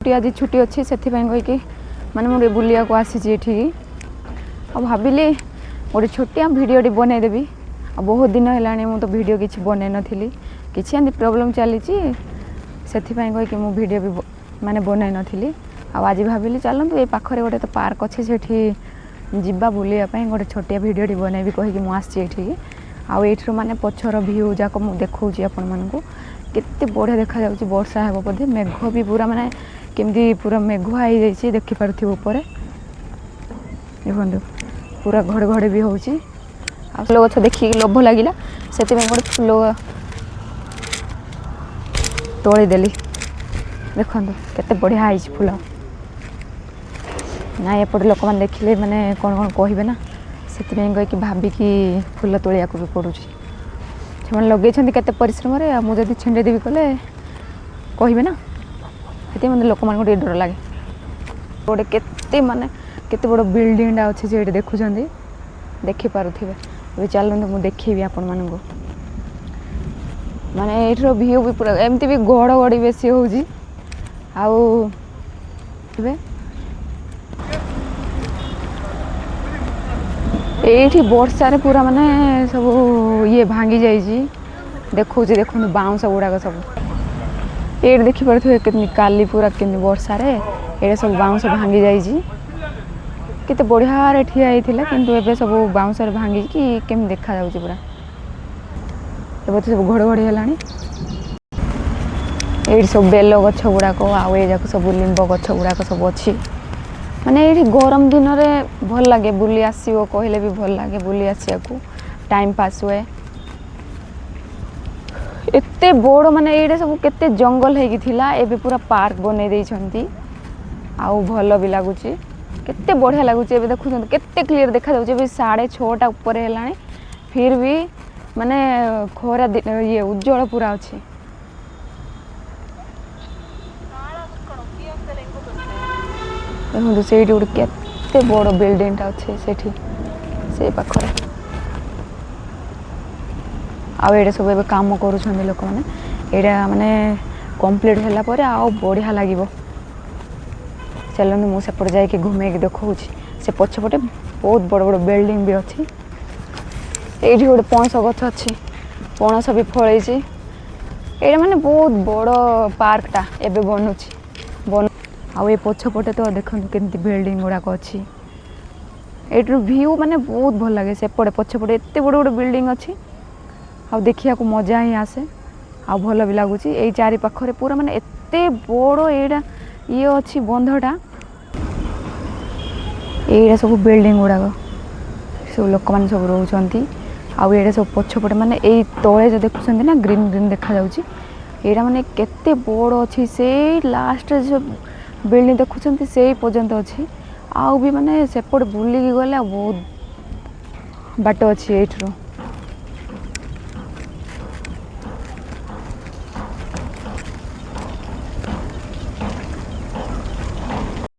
ଆଜି ଛୁଟି ଅଛି, ସେଥିପାଇଁ କହିକି ମାନେ ମୁଁ ଟିକେ ବୁଲିବାକୁ ଆସିଛି ଏଠିକି। ଆଉ ଭାବିଲି ଗୋଟେ ଛୋଟିଆ ଭିଡ଼ିଓଟି ବନେଇଦେବି। ଆଉ ବହୁତ ଦିନ ହେଲାଣି ମୁଁ ତ ଭିଡ଼ିଓ କିଛି ବନେଇ ନଥିଲି, କିଛି ଏମିତି ପ୍ରୋବ୍ଲେମ୍ ଚାଲିଛି, ସେଥିପାଇଁ କହିକି ମୁଁ ଭିଡ଼ିଓ ବି ମାନେ ବନେଇ ନଥିଲି। ଆଉ ଆଜି ଭାବିଲି ଚାଲନ୍ତୁ, ଏ ପାଖରେ ଗୋଟେ ତ ପାର୍କ ଅଛି, ସେଠି ଯିବା ବୁଲିବା ପାଇଁ, ଗୋଟେ ଛୋଟିଆ ଭିଡ଼ିଓଟି ବନେଇବି କହିକି ମୁଁ ଆସିଛି ଏଠିକି। ଆଉ ଏଇଠିରୁ ମାନେ ପଛର ଭିଉ ଯାକ ମୁଁ ଦେଖାଉଛି ଆପଣମାନଙ୍କୁ, କେତେ ବଢ଼ିଆ ଦେଖାଯାଉଛି। ବର୍ଷା ହେବ ବୋଧେ, ମେଘ ବି ପୁରା ମାନେ କେମିତି ପୁରା ମେଘୁଆ ହେଇଯାଇଛି, ଦେଖିପାରୁଥିବ ଉପରେ। ଦେଖନ୍ତୁ, ପୁରା ଘଡ଼ଘଡ଼ି ବି ହେଉଛି। ଆଉ ଫୁଲ ଗଛ ଦେଖିକି ଲୋଭ ଲାଗିଲା, ସେଥିପାଇଁ ଗୋଟେ ଫୁଲ ତୋଳିଦେଲି। ଦେଖନ୍ତୁ କେତେ ବଢ଼ିଆ ହେଇଛି ଫୁଲ। ନାଇଁ, ଏପଟେ ଲୋକମାନେ ଦେଖିଲେ ମାନେ କ'ଣ କ'ଣ କହିବେ ନା, ସେଥିପାଇଁ କହିକି ଭାବିକି ଫୁଲ ତୋଳିବାକୁ ବି ପଡ଼ୁଛି। ସେମାନେ ଲଗେଇଛନ୍ତି କେତେ ପରିଶ୍ରମରେ, ଆଉ ମୁଁ ଯଦି ଛିଣ୍ଡେଇ ଦେବି କଲେ କହିବେ ନା, ସେଥିପାଇଁ ମୋତେ ଲୋକମାନଙ୍କୁ ଟିକେ ଡର ଲାଗେ। ଗୋଟେ କେତେ ମାନେ କେତେ ବଡ଼ ବିଲ୍ଡିଂଟା ଅଛି ସେଇଠି ଦେଖୁଛନ୍ତି, ଦେଖିପାରୁଥିବେ। ଏବେ ଚାଲନ୍ତୁ, ମୁଁ ଦେଖେଇବି ଆପଣମାନଙ୍କୁ। ମାନେ ଏଇଠିର ଭିଉ ବି ପୁରା ଏମିତି ବି ଘଡ଼ଘଡ଼ି ବେଶୀ ହେଉଛି। ଆଉ ଏବେ ଏଇଠି ବର୍ଷାରେ ପୁରା ମାନେ ସବୁ ଇଏ ଭାଙ୍ଗି ଯାଇଛି, ଦେଖାଉଛି। ଦେଖନ୍ତୁ ବାଉଁଶ ଗୁଡ଼ାକ ସବୁ ଏଇଠି ଦେଖିପାରୁଥିବେ, କେମିତି କାଲି ପୁରା କେମିତି ବର୍ଷାରେ ଏଇଟା ସବୁ ବାଉଁଶ ଭାଙ୍ଗି ଯାଇଛି। କେତେ ବଢ଼ିଆରେ ଠିଆ ହେଇଥିଲା, କିନ୍ତୁ ଏବେ ସବୁ ବାଉଁଶରେ ଭାଙ୍ଗିକି କେମିତି ଦେଖାଯାଉଛି ପୁରା। ଏବେ ତ ସବୁ ଘଡ଼ଘଡ଼ି ହେଲାଣି। ଏଇଠି ସବୁ ବେଲ ଗଛ ଗୁଡ଼ାକ ଆଉ ଏ ଯାକ ସବୁ ଲିମ୍ବ ଗଛ ଗୁଡ଼ାକ ସବୁ ଅଛି। ମାନେ ଏଇଠି ଗରମ ଦିନରେ ଭଲ ଲାଗେ ବୁଲି ଆସିବ କହିଲେ ବି ଭଲ ଲାଗେ ବୁଲି ଆସିବାକୁ, ଟାଇମ୍ ପାସ୍ ହୁଏ। ଏତେ ବଡ଼ ମାନେ ଏଇଟା ସବୁ କେତେ ଜଙ୍ଗଲ ହେଇକି ଥିଲା, ଏବେ ପୁରା ପାର୍କ ବନେଇ ଦେଇଛନ୍ତି। ଆଉ ଭଲ ବି ଲାଗୁଛି, କେତେ ବଢ଼ିଆ ଲାଗୁଛି। ଏବେ ଦେଖୁଛନ୍ତି କେତେ କ୍ଲିୟର ଦେଖାଯାଉଛି। ଏବେ 6:30 ଉପରେ ହେଲାଣି, ଫିର୍ ବି ମାନେ ଖରା ଇଏ ଉଜ୍ଜଳ ପୁରା ଅଛି। ଦେଖନ୍ତୁ, ସେଇଠି ଗୋଟେ କେତେ ବଡ଼ ବିଲ୍ଡିଂଟା ଅଛି ସେଠି ସେଇ ପାଖରେ। ଆଉ ଏଇଟା ସବୁ ଏବେ କାମ କରୁଛନ୍ତି ଲୋକମାନେ। ଏଇଟା ମାନେ କମ୍ପ୍ଲିଟ୍ ହେଲା ପରେ ଆଉ ବଢ଼ିଆ ଲାଗିବ। ଚାଲନ୍ତୁ, ମୁଁ ସେପଟେ ଯାଇକି ଘୁମେଇକି ଦେଖାଉଛି। ସେ ପଛପଟେ ବହୁତ ବଡ଼ ବଡ଼ ବିଲ୍ଡିଂ ବି ଅଛି। ଏଇଠି ଗୋଟେ ପଣସ ଗଛ ଅଛି, ପଣସ ବି ଫଳିଛି। ଏଇଟା ମାନେ ବହୁତ ବଡ଼ ପାର୍କଟା ଏବେ ବନୁଛି। ଆଉ ଏ ପଛପଟେ ତ ଦେଖନ୍ତୁ କେମିତି ବିଲ୍ଡିଂ ଗୁଡ଼ାକ ଅଛି। ଏଇଠିରୁ ଭିଉ ମାନେ ବହୁତ ଭଲ ଲାଗେ। ସେପଟେ ପଛପଟେ ଏତେ ବଡ଼ ବଡ଼ ବିଲ୍ଡିଂ ଅଛି, ଆଉ ଦେଖିବାକୁ ମଜା ହିଁ ଆସେ, ଆଉ ଭଲ ବି ଲାଗୁଛି। ଏଇ ଚାରି ପାଖରେ ପୁରା ମାନେ ଏତେ ବଡ଼ ଏଇଟା ଇଏ ଅଛି ବନ୍ଧଟା। ଏଇଟା ସବୁ ବିଲ୍ଡିଂ ଗୁଡ଼ାକ, ସବୁ ଲୋକମାନେ ସବୁ ରହୁଛନ୍ତି। ଆଉ ଏଇଟା ସବୁ ପଛପଟେ ମାନେ ଏଇ ତଳେ ଯେଉଁ ଦେଖୁଛନ୍ତି ନା, ଗ୍ରୀନ୍ ଗ୍ରୀନ୍ ଦେଖାଯାଉଛି, ଏଇଟା ମାନେ କେତେ ବଡ଼ ଅଛି। ସେଇ ଲାଷ୍ଟରେ ଯେଉଁ ବିଲ୍ଡିଂ ଦେଖୁଛନ୍ତି ସେଇ ପର୍ଯ୍ୟନ୍ତ ଅଛି। ଆଉ ବି ମାନେ ସେପଟେ ବୁଲିକି ଗଲେ ଆଉ ବହୁତ ବାଟ ଅଛି ଏଇଠିରୁ।